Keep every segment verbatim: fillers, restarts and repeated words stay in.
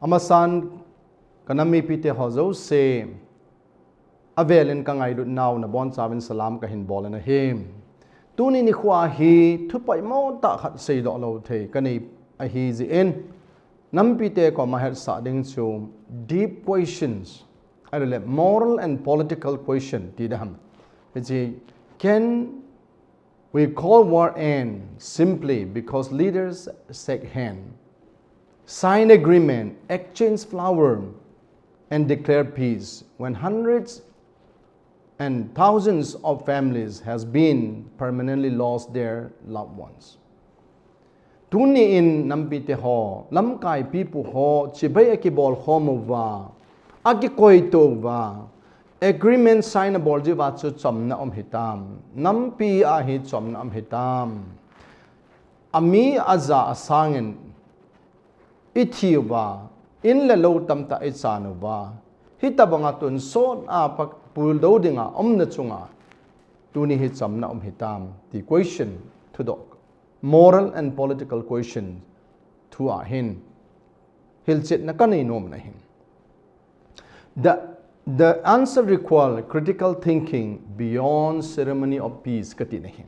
Amasan, ka nam mipite ho jouse, avelin ka ngailut nau nabonchauvin salam kahin bol ahi. Tuni nikho hi thu poimo tah khat seidoh lou thei kanei ahi jeh in, nam mipite koma hetsah ding chu deep questions, ahilouleh moral and political question ti ding ham. Hiche, can we call war end simply because leaders shake hand, sign agreement, exchange flower, and declare peace when hundreds and thousands of families has been permanently lost their loved ones. Tuni in nam mipite ho, lamkai pipu ho, chibai akibol khom uva, akikoi to uva, agreement sign abol jiuva chu chomna um hitam, nampi a hi chomna um hitam. Ami aja asangin ithi uva, in le lou tamtah ichan uva, hitobanga tonsot a pul dou dinga umna chunga, tuni hi chomna um hitam, ti question thudoh, moral and political question thu a hin hilchetna kanei nom ahi. The, the answer require critical thinking beyond ceremony of peace kati ahi.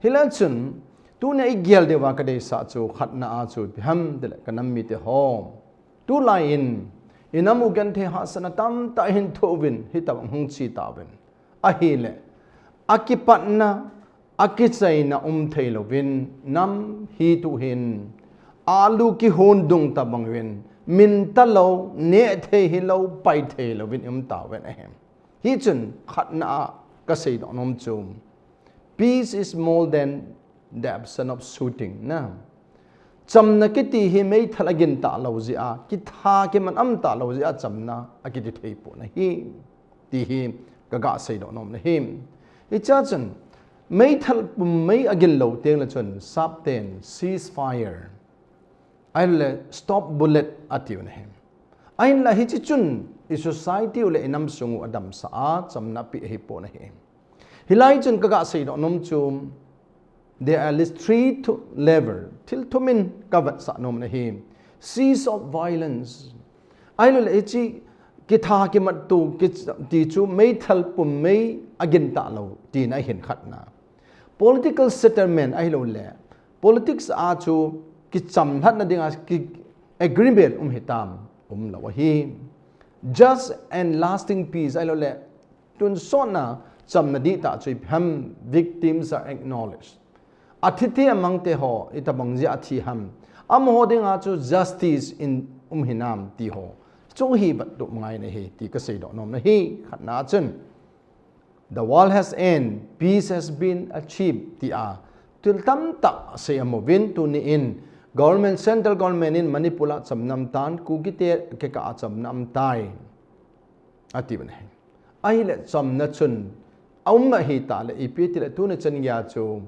Hilai chun, tuni a igel diuva kadeisah chu khatna a chu ipi ham tileh ka nam mite ho, tulai in, inam u genthei hahsatna tamtah hin thoh uvin, hitobang hung chi tauvin. Ahileh, akipatna, akichaina um thei louvin, nam hi tuhin, alu kihon dung tobang uvin, min talou, neh thei hilou, pai thei louvin um tauvin ahi. Hichun khatna a kaseidoh nom chu, peace is more than the absence of shooting na. Chomna kiti hi meithal agin talou jeh a, kitha kiman um talou jeh a chomna akiti thei pon ahi, ti hi kaga seidoh nom ahi. Hichea chun, meithal pummei agin lou tengle chun, sapten ceasefire, ahilouleh stop bullet atiu ahi. Ahinlah hiche chun, i society u le inam sung u adamsah a, chomna apeh ahipon ahi. Hilai chun kaga seidoh nom chu, there are at least three to level, thil thum in kavetsah nom ahi. Cease of violence. Ahilouleh hiche kitha kimat to, kiti chu meithal pummei agin talou, tina ahin khatna. Political settlement ahilouleh, politics a chu kichamlhatna dinga ki agreement um hitam, umlou ahi. Just and lasting peace ahilouleh, tonsotna chomna dihtah chu ipi ham, victims are acknowledged. Athite amangte ho, itobang jeh a thi ham. Amaho dinga chu justice in um hinam ti ho. Chu hi vettup ngai ahi, ti kaseidoh nom ahi, khatna chun. The war has end, peace has been achieved, tia thil tamtah asei amu uvin tuni in, government, central government in Manipur a chomna um tan, Kukite kikah a chomna um tai, ati uvin ahi. Ahileh chomna chun, aum ahitaleh, ipi tileh tuni chan geiya chu,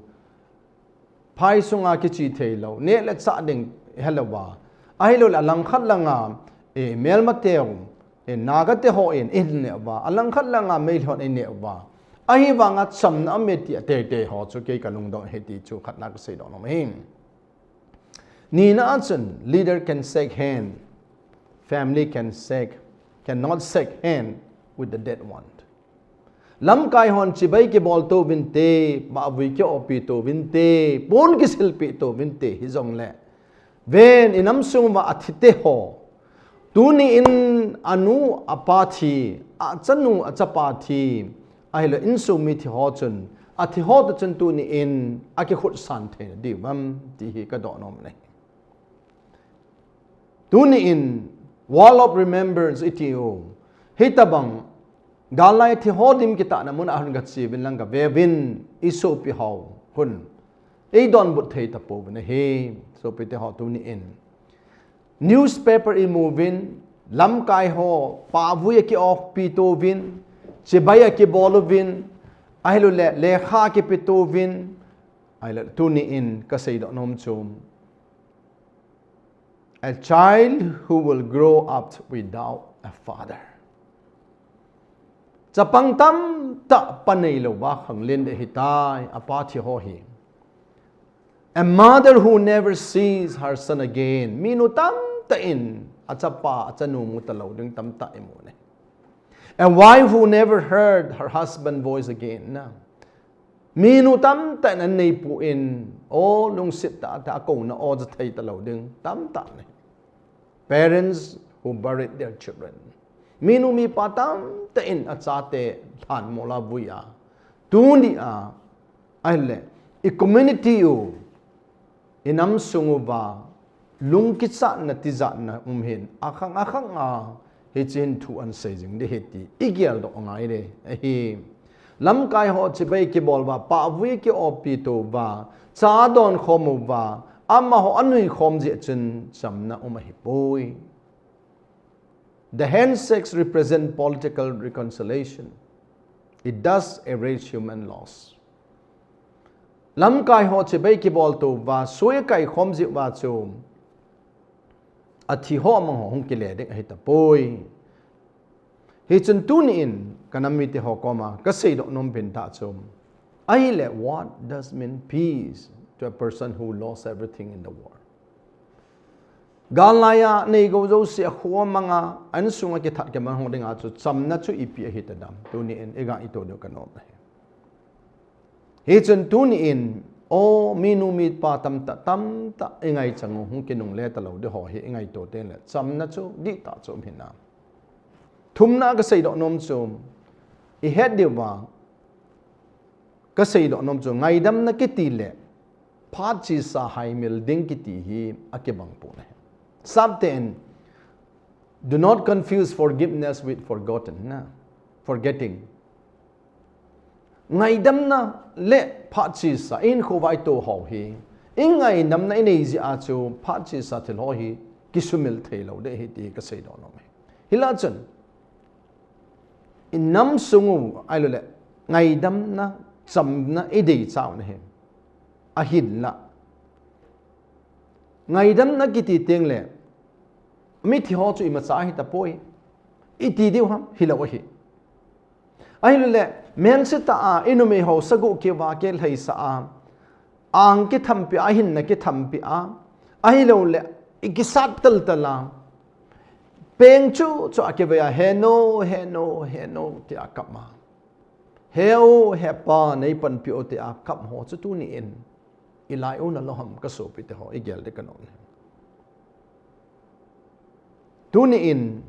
phai sunga kiche theilou, neh le chah ding helouva, ahilouleh alangkhat langa, eh, melmateu, eh, Naga te hon eihin neh uva, alangkhat langa Meitei hon eihin neh uva, ahivanga chomna aume tia teitei ho chu kei kalungdong ahi ti chu khatna kaseidoh nom ahi. Nina a chun, leader can shake hand, family can shake, cannot shake hand with the dead one. Lamkai hon chibai kibol to uvinte, pahvui ki-opi to uvinte, pon kisilpeh to uvinte, hijongleh, ven, inam sung uva athite ho, tuni in anu apa thi, achanu achapa thi, ahilouleh insung mi thi ho chun, athi ho toh chun tuni in akikhutsan theina diu ham, ti hi kadoh nom ahi. Tuni in, Wall of Remembrance itiu, hitobang, galai thi ho lim kitahna mun a hung kache uvin lang kaveuvin, isopi ho, hun, eidonbut thei tapouvin ahi, sopite ho tuni in. Newspaper imu uvin, lamkai ho, pahvui aki-opi to uvin, chibai akibol uvin, ahilouleh, lekha akipe to uvin, ahilouleh, tuni in kaseidoh nom chu, a child who will grow up without a father. Chapang tamtah pa neilouva khanglen ding ahitai, apa thi ho hi. A mother who never sees her son again. Minu tamtah in Achapa, achanu mu talou ding tamtah imu ne. A wife who never heard her husband voice again na. Minu tamtah in anei pon, o lungset tah tah a akouna o ja thei talou ding tamtah ne. Parents who buried their children. Minu mipa tamtah in achate lhanmol a vui a. Tuni a, ahile, i community u, i nam sung uva, lungkichatna tijatna um hin, akhang akhang a, hiche hin thu ahin sei jing ding ahi ti, i geldoh ngai ding ahi. Lamkai ho chibai kibol uva, pahvui ki-opi to uva, cha adon khom uva, amaho anui khom jeh chun chamna um ahipoi. The handshakes represent political reconciliation. It does erase human loss. Lamkai ho chibai kibol to uva, sui akai khom jeh uva chu, athi ho amang ho hung kile ding ahi tapoi. Hichun tuni in, ka nam mite ho koma, ka seidoh nom pen tah chu. Ahile, what does mean peace to a person who lost everything in the war? Gal laiya, nei gou jouse a kho amang a, a insung a kithat kimang ho dinga chu, chamna chu ipi ahi tadem. Tuni in, i gah ito diu ka nom ahi. Hichun tuni in, o minu mipa tamtah, tamtah, i ngaichang u, hung kinungle talou ding ho hi, i ngaito teng le, chamna chu, dihtah chu um hinam. Thumna ka seidoh nom chu, i het diu va, ka seidoh nom chu, ngaidamna kiti le, phat chesa haimil ding kiti hi, akibang pon ahi. Sapten, do not confuse forgiveness with forgotten, na, forgetting. Ngaidamna le phat chesa, i hinkho uva i to ho hi, i ngaidamna i nei jeh a chu phat chesa thil ho hi kisumil thei lou ding ahi ti ka seidoh nom e. Hilai chun, i nam sung u, ahilou le, ngaidamna, chamna i dei chau na hi. Ahinla, ngaidamna kiti teng le, mithi ho chu imacha ahi tapoi. Iti diu ham, hilou ahi. Ahilou le, mengse tah a, i numei ho sagoh keu va kilhaisah a, ang kithampi a, ahinna kithampi a, ahilou le, i kisat taltal a, peng chu chu a kivei a, he nu, he nu, he nu, tia kap ma. He u, he pa, nei panpi u, tia kap ho chu tuni in, i lai u na lou ham ka sopite ho, i gel ding ka nom e. Tuni in,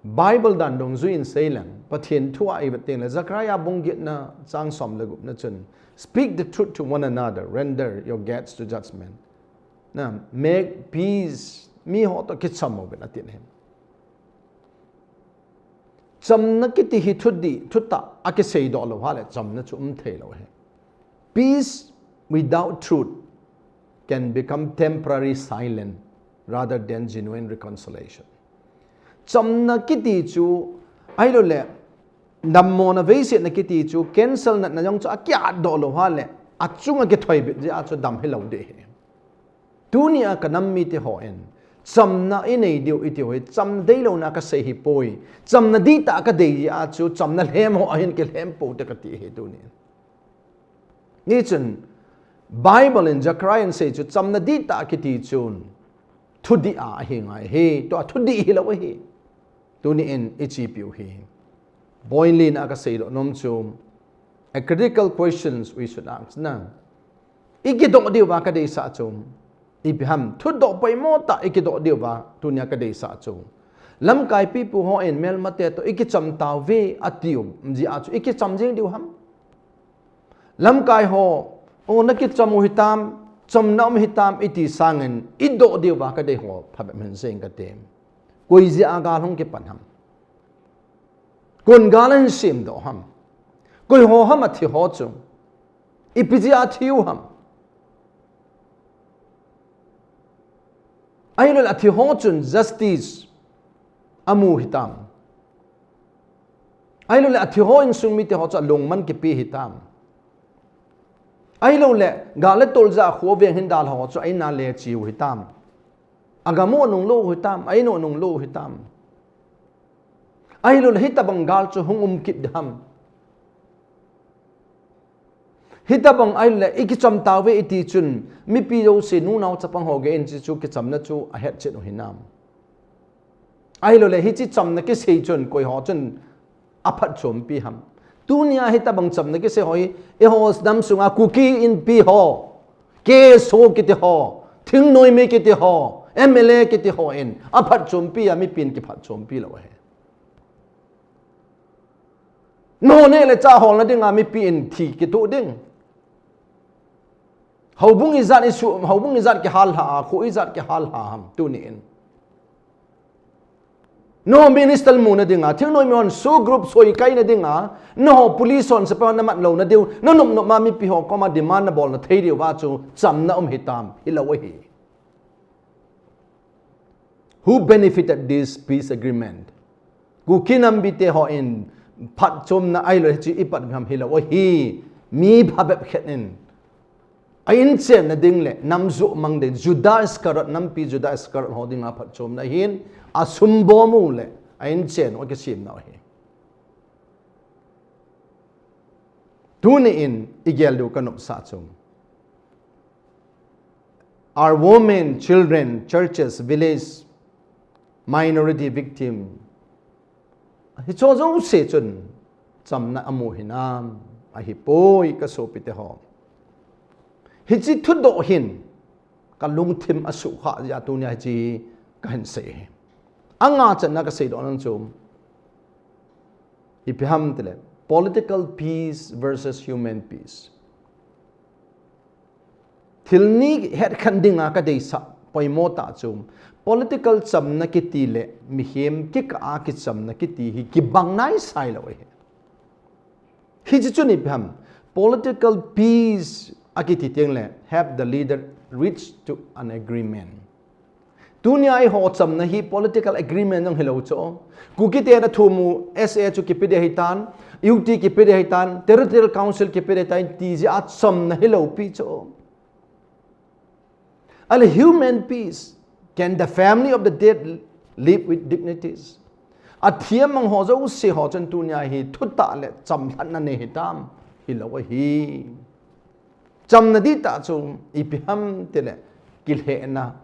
Bible dan dungjui in sei leng, Pathen thu a i vet teng le, Zechariah bung getna chang som le gupna chun, "Speak the truth to one another, render your guests to judgment." Na, make peace, mi ho to kicham uvin ati na hi. Chamna kiti hi thudih, thutah, a kiseidoh lou hale, chamna chu um thei lou hi. Peace without truth can become temporary silence rather than genuine reconciliation. Chamna kiti chu, ahilou le, dammona veisetna kiti chu, cancel natna jong chu akiatdoh lou hale, achunga kithoibit jeh a chu dam hilou ding ahi. Tuni a ka nam mite hon, chamna i nei diu i tiu hi, cham deilouna ka sei hi poi. Chamna dihtah ka dei jeh a chu, chamna lhem ho ahin kilhem pou te ka ti hi tuni. Hichun, Bible in Zechariah in sei chu, chamna dihtah kiti chun, thudih a ahi ngai hi, tua thudih hilou ahi. Tuni in i chepi u hi. Point lina a ka seidoh nom chu, a critical questions we should ask na. I kidoh diu va ka deisah chu, ipi ham, thudoh poimo tah i kidoh diu va, tuni a ka deisah chu. Lamkai pipu hon melmate to i kicham tauve ati u, jeh a chu i kicham jing diu ham. Lamkai ho, o na kicham u hitam, chamna um hitam i ti sangin, i doh diu va ka dei ho, phabep hin sei inge kati. Koi jeh a gal hung kipan ham. Koin gal ahin semdoh ham. Koi ho ham athi ho chu. Ipi jeh a thi u ham. Ahilou le athi ho chun justice amu hitam. Ahilou le athi ho insung mite ho chu alungman kipe hitam. Ahilou le gal le tol jeh a kho veng hin dalha ho chu a in a le che u hitam. Agam u anung lou u hitam, a in u anung lou u hitam. Ahilou le hitabang gal chu hung um kit ding ham. Hitabang ahilou le i kicham tauve i ti chun, mipi jouse nunao chapang ho gei in chu kichamna chu ahet chet u hinam. Ahilouleh hiche chamna kisei chun koi ho chun aphatchompi ham? Tunia hitabang chamna kisei ho hi, eiho nam sunga Kuki Inpi ho, K S O kiti ho, Thingnoimi kiti ho, M L A kiti ho in aphatchompi a, mipin kiphatchompi lou ahi. None le cha holna dinga mipi in thi kitoh ding. Houbung ijat isu, houbung ijat kihal ha, kho ijat kihal ha ham tuni in. Nangho minister muna dinga, Thingnoimi hon SoO group soi kaina dinga, nangho police hon sepai hon namat louna diu, nanop nop ma mipi ho koma demand nabolna thei diu va chu chamna um hitam, hilou ahi. Who benefited this peace agreement? Kuki nam mite ho in phatchomna ahilou hiche ipat ham, hilou ahi. Mi phabep khat in a inchenna ding le nam joh mang ding, Judas Iscariot, nampi Judas Iscariot ho dinga phatchomna ahin, asum bom u le a inchen u akisemna u ahi. Tuni in igel diu kanopsah chu, are women, children, churches, village, minority victim? Hicho jouse chun chamna amu hinam? Ahipoi, kasopite ho. Hiche thudoh hin kalungthim asukha jeh a tunia hiche kahin sei ahi. Anga channa kaseidoh nom chu, ipi ham tile, political peace versus human peace. Thil ni hetkhen dinga kadeisah poimo tah chu, political chamna kiti le mihem kikah a kichamna kiti hi kibang naisai lou ahi. Hiche chun ipi ham, political peace akiti teng le, have the leader reach to an agreement? Tunia eiho chamna hi political agreement jong hilou chu. Kuki ten athum u S A chu kipe ding ahitan, U T kipe ding ahitan, Territorial Council kipe ding ahitan, ti jeh a chamna hilou pi chu. Ahile human peace, can the family of the dead live with dignities? Athi amang ho jouse ho chun tunia hi thutah le chamlhatna nei hitam? Hilou ahi. Chamna dihtah chu ipi ham tile, kilhehna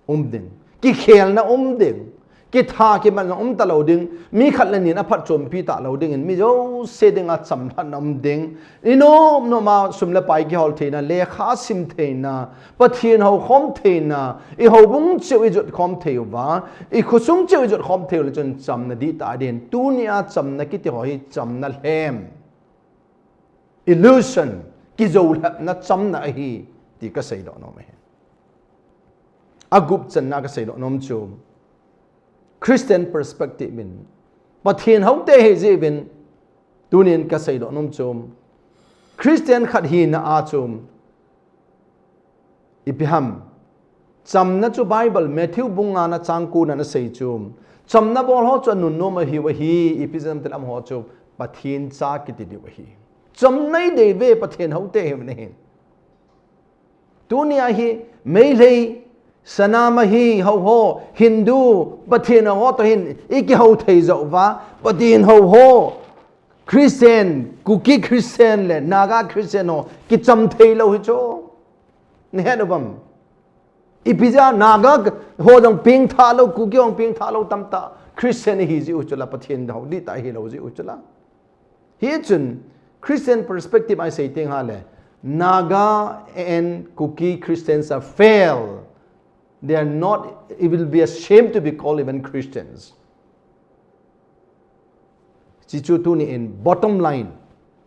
um ding, kikhelna um ding, kitha kimatna um talou ding, mi khat le ni in aphatchompi talou dingin mi jouse dinga chamlhatna um ding. Inop nop ma sum le pai kihol theina, lekha sim theina, Pathen houkhom theina, ihoubung cheh u ijot khom thei uva, ikhosung cheh u ijot khom thei u le chun chamna dihtah ding. Tunia chamna kiti ho hi chamna lhem, illusion, kijoulhepna chamna ahi ti kaseidoh nom ahi. Agup channa kaseidoh nom chu, Christian perspective in, Pathen houte hijeh uvin, tunin kaseidoh nom chu, Christian khat hina a chu ipi ham, chamna chu Bible Matthew bung ngana chang kona ana sei chu, chamna bol ho chu anunnom ahiu ahi, ipi jeh ham tile amaho chu Pathen cha kiti diu ahi. Chamna idei uve, Pathen houte hiuvin ahi. Tunia hi Meitei, Sanamahi ho ho, Hindu, Pathen ho toh hin ikihou thei jou uva, Pathen ho ho, Christian, Kuki Christian le Naga Christian ho kicham theilou hi chu. Nahet uvem? Ipi jeh a Naga ho jong pengtha lou, Kuki jong pengtha lou tamtah Christian ihi jeh u chula, Pathen hou dihtah hilou jeh u chula. Hichun Christian perspective a isei teng hile, Naga and Kuki Christians are fail. They are not, it will be a shame to be called even Christians. Hichu tuni in bottom line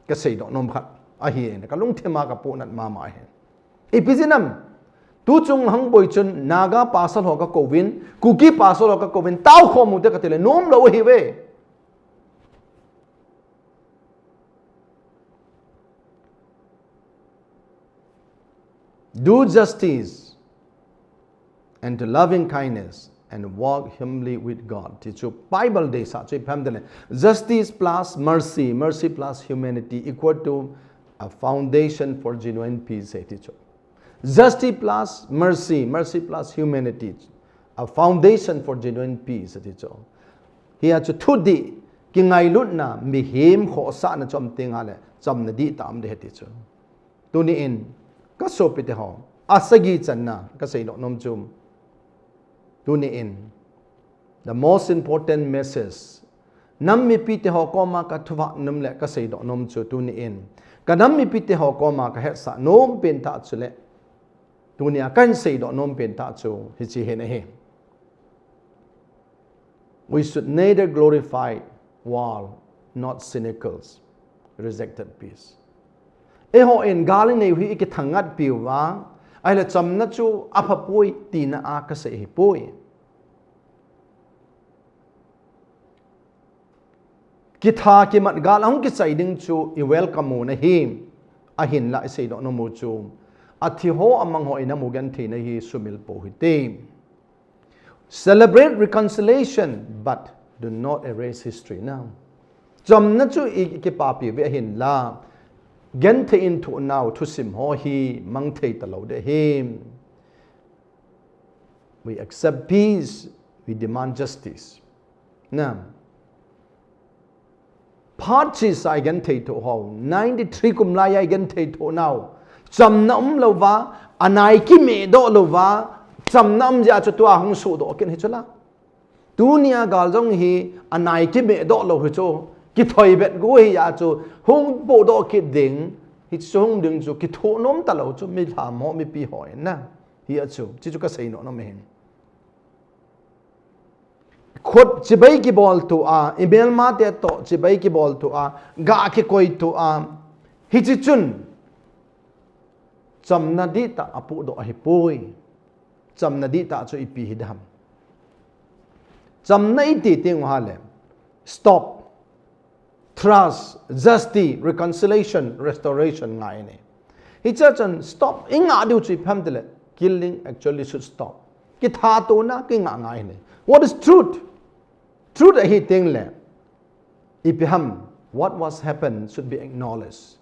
kaseidoh nom khat ahi, kalungthim a kapohnat mama ahi. Ipi jeh ham, tuchung hung boi chun Naga pasal ho kakouvin, Kuki pasal ho kakouvin, taokhom ute katile nomlou ahiuve. Do justice and to loving kindness and walk humbly with God. Ti chu Bible deisah chu ipi ham tile, justice plus mercy, mercy plus humanity equal to a foundation for genuine peace, ti chu. Justice plus mercy, mercy plus humanity, a foundation for genuine peace, ti chu. Hia chu thudih, kingailutna, mihem khohsahna chu um teng hile chamna dihtah um ding ahi ti chu. Tuni in, kasopite ho, asagi channa kaseidoh nom chu, tuni in The most important message, nam mipite ho koma ka thuvah nom le ka seidoh nom chu tuni in, ka nam mipite ho koma ka hetsah nom pen tah chu le, tunia ka hin seidoh nom pen tah chu hiche hi ahi. We should neither glorify war, not cynicals, rejected peace. Eiho in gal inei u hi ikithangat piu va, ahile chamna chu apha poi tina a ka sei hi poi. Kitha kimat gal ahung kichai ding chu i welcome u ahi, ahinla i seidoh nom u chu, athi ho amang ho i nam u gentheina hi sumil pou hite. Celebrate reconciliation, but do not erase history now. Chamna chu i kipapi ve ahinla, genthei in thoh nau thusim ho hi mang thei talou ding ahi. We accept peace, we demand justice. Na. Phat chesa i genthei thoh ho, ninety-three kum lai a i genthei thoh nau, chamna umlou va, anai kimeh doh lou va, chamna um jeh a chu tua hung sohdoh kit hi chu la. Tunia gal jong hi anai kimeh doh lou hi chu, kithoi bet gu hi a chu, hung pohdoh kit ding, hichu hung ding chu, kithoh nom talou chu, mi lham ho, mipi ho in na. Hi a chu, hichu ka seidoh nom ahi. Khut chibai kibol tua, i melmate toh chibai kibol tua, ga kikoi tua, hiche chun chamna dihtah apohdoh ahipoi. Chamna dihtah chu ipi hi ding ham. Chamna iti teng u hile, stop. Trust, justice, reconciliation, restoration ngai ahi. Hiche chun stop i ngah diu chu ipi ham tile, killing actually should stop. Kithatona kingah ngai ahi. What is truth? Truth ahi teng le, ipi ham, what was happened should be acknowledged.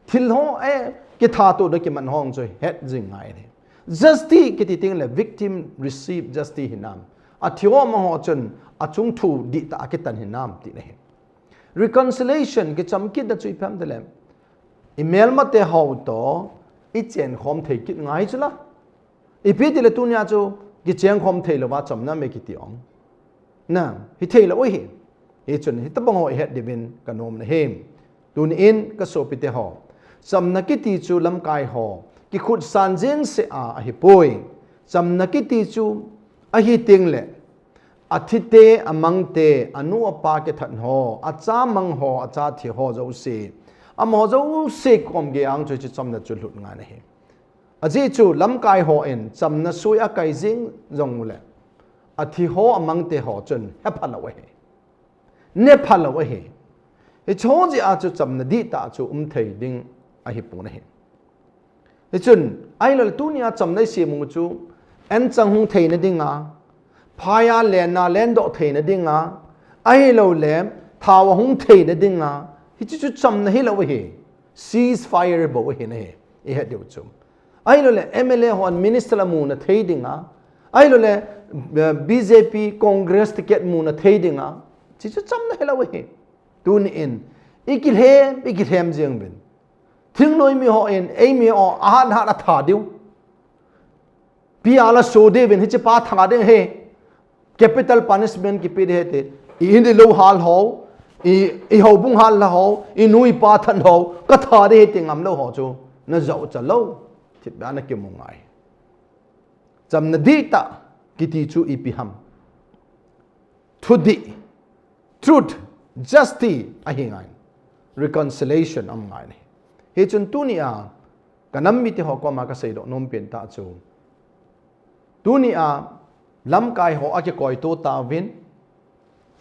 Thil ho, eh, kithatona kiman ho chu het jing ngai ahi. Justice kiti teng le, victim receive justice hinam, athi ho amang ho chun achung thu dihtah a kitan hinam tina ahi. Reconciliation, kicham kitna chu ipi ham tile, i melmate ho toh i chenkhom thei kit ngai chu la. Ipi tile tunia chu kichengkhom thei lou va chamna me kiti ong. Na, hithei lou ahi. Hichun hitobang ho i het diuvin ka nom ahi. Tuni in ka sopite ho, chamna kiti chu lamkai ho kikhutsan jeng seh a ahipoi. Chamna kiti chu ahi teng le, athite, amangte, anu apa kithat ho, acha mang ho, acha thi ho jouse, amaho jouse kom gei a chu hiche chamna chu lhut ngai ahi. Ajeh chu lamkai ho in chamna soi akai jing jong u le, athi ho, amangte ho chun hepha lou ahi. Nepha lou ahi. Hiche jeh a chu chamna dihtah chu um thei ding ahipon ahi. Hichun, ahilou le tunia chamna i sem u chu, anchang hung theina dinga, phai a lenna lendoh theina dinga, ahilou le thao ahung theina dinga, hiche chu chamna hilou ahi. Ceasefire bou ahi nahi, i het diu chu. Ahilou le M L A hon minister amuna thei dinga, ahilou le, eh, B J P Congress ticket muna thei dinga, hiche chu chamna hilou ahi. Tuni in, i kilhem, i kilhem jeng uvin. Thingnoi mi ho in, eimi ho, ahat hat atha diu. Pi a la so diuvin, hiche pa tha ding ahi. Capital punishment kipe ding ahi ti. I in i lou hal ho, i, i houbung hal la ho, i nu i pa that ho, ka tha ding ahi ti ngam lou ho chu, na jao cha lou. Thipbeh a na kimu ngai. Chamna dihtah kiti chu ipi ham. Thudih, truth, justice ahi ngai. Reconciliation aum ngai ahi. Hichun tunia ka nam mite ho koma ka seidoh nom pen tah chu, tunia lamkai ho akikoi to tauvin,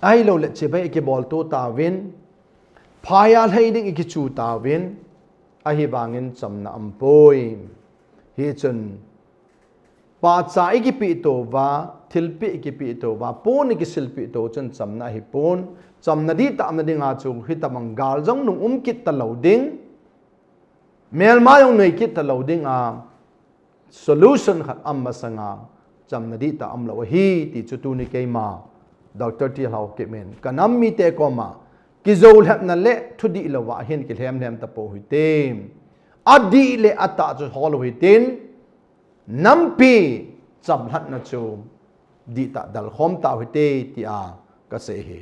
ahilou le chibai akibol to tauvin, phai a lhai ding ikichu tauvin, ahivangin chamna aumpoi. Hichun, pahcha ikipeh to uva, thilpeh ikipeh to uva, pon ikisilpeh to u chun chamna ahipon, chamna dihtah umna dinga chu hitobang gal jong nung um kit talou ding, melma jong nei kit talou dinga, solution khat aum masanga, chamna dihtah umlou ahi, ti chu tuni keima, Doctor T. Haokip in, ka nam mite koma, kijou lhepna le thudih louva hin kilhem lhem tapou hite. Adih le atah chu hol u hitin, nampi chamlhatna chu dihtah dalkhom tau hite tia kasei hi.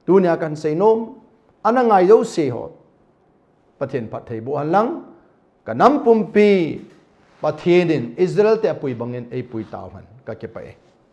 Tunia kahin seinom, ana ngai jouse ho, Pathen phatthei boh hen lang, kanam pumpi Pathen in Israel te apui bangin eipui tauhen, kakipah e.